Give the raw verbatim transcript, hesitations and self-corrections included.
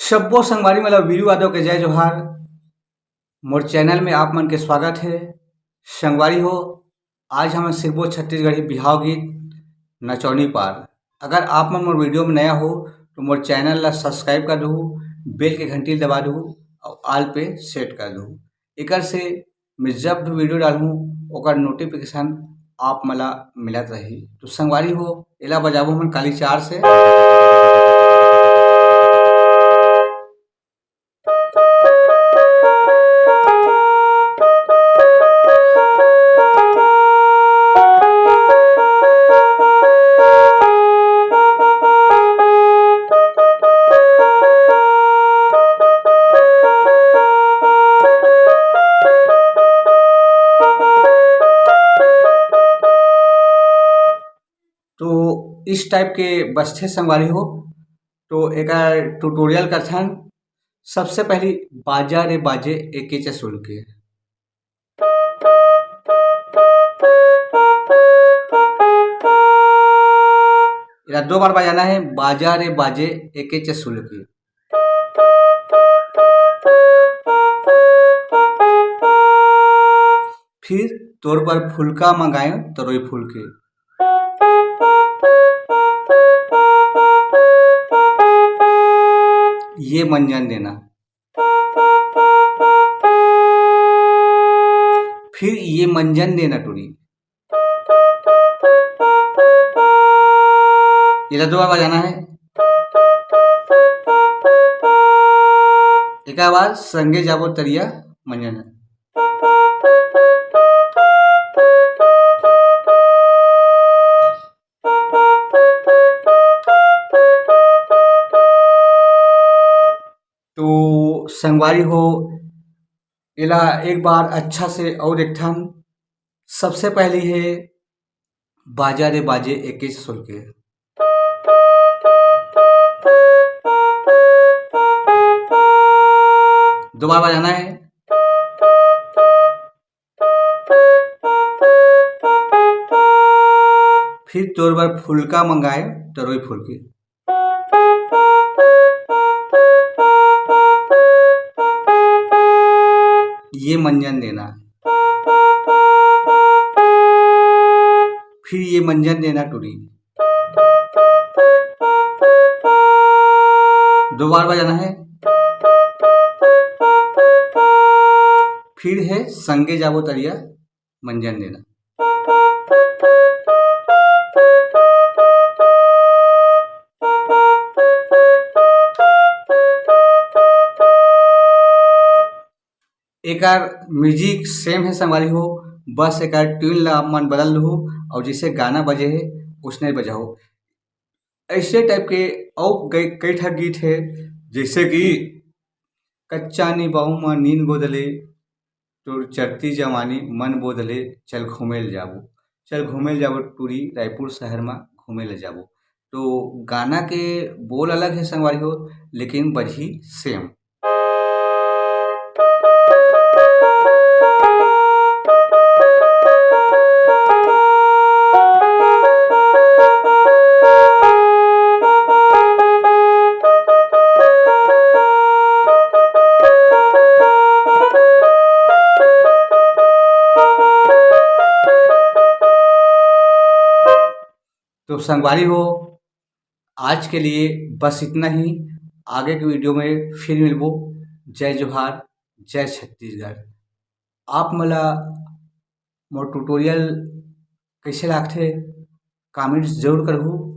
सब्बो संगवारी मन ला वीरू यादव के जय जोहार। मोर चैनल में आप मन के स्वागत हे। संगवारी हो, आज हम सिरबो छत्तीसगढ़ी बिहाव गीत नचौनी पार। अगर आप मन मोर वीडियो में नया हो तो मोर चैनल ला सब्सक्राइब कर दू, बेल के घंटी दबा दू और ऑल पे सेट कर दू। एकर से मैं जब भी वीडियो डालूँ ओकर नोटिफिकेशन आप मन ला मिलत रही। तो संगवारी हो, एला बजाबो हमन काली चार से। तो इस टाइप के बजथे संगवारी हो। तो एकर ट्यूटोरियल करथन। सबसे पहली बाजा रे बाजे एके चसुल के। एला दो बार बजाना है, बाजा रे बाजे एके चसुल के। फिर तोर बर फुलका मंगाए तरोई फूल के। ये मंजन देना। फिर ये मंजन देना टूरी। एला दो बार बजाना है। एक बार संगे जाबो तरिया मंजन। तो संगवारी हो, एला एक बार अच्छा से और देखथन। सबसे पहली है बाजा रे बाजे एके चसुल के। दो बार बजाना है। फिर तोर बर फुलका मंगाए तरोई फूल के। ये मंजन देना। फिर ये मंजन देना टूरी। दो बार बजाना है। फिर है संगे जाबो तरिया मंजन देना। एकर म्यूजिक सेम है संगवारी हो, बस एकर ट्यून ला मन बदल लू और जैसे गाना बजे है उसने बजाओ। ऐसे टाइप के और कई कई ठा गीत है, जैसे कि कच्चा नी बाहू मा नींद गोदले, तोर चढ़ती जवानी मन बोदले, चल घूमे ल जाबो, चल घूमे ल जाबो टूरी, रायपुर शहर मा घूमे ल जाबो। तो गाना के बोल अलग है संगवारी हो, लेकिन बजही सेम। तो संगवारी हो, आज के लिए बस इतना ही। आगे के वीडियो में फिर मिलबो। जय जोहार, जय छत्तीसगढ़। आप मन ला मोर ट्यूटोरियल कैसे लागथे, कमेंट्स जरूर करहू।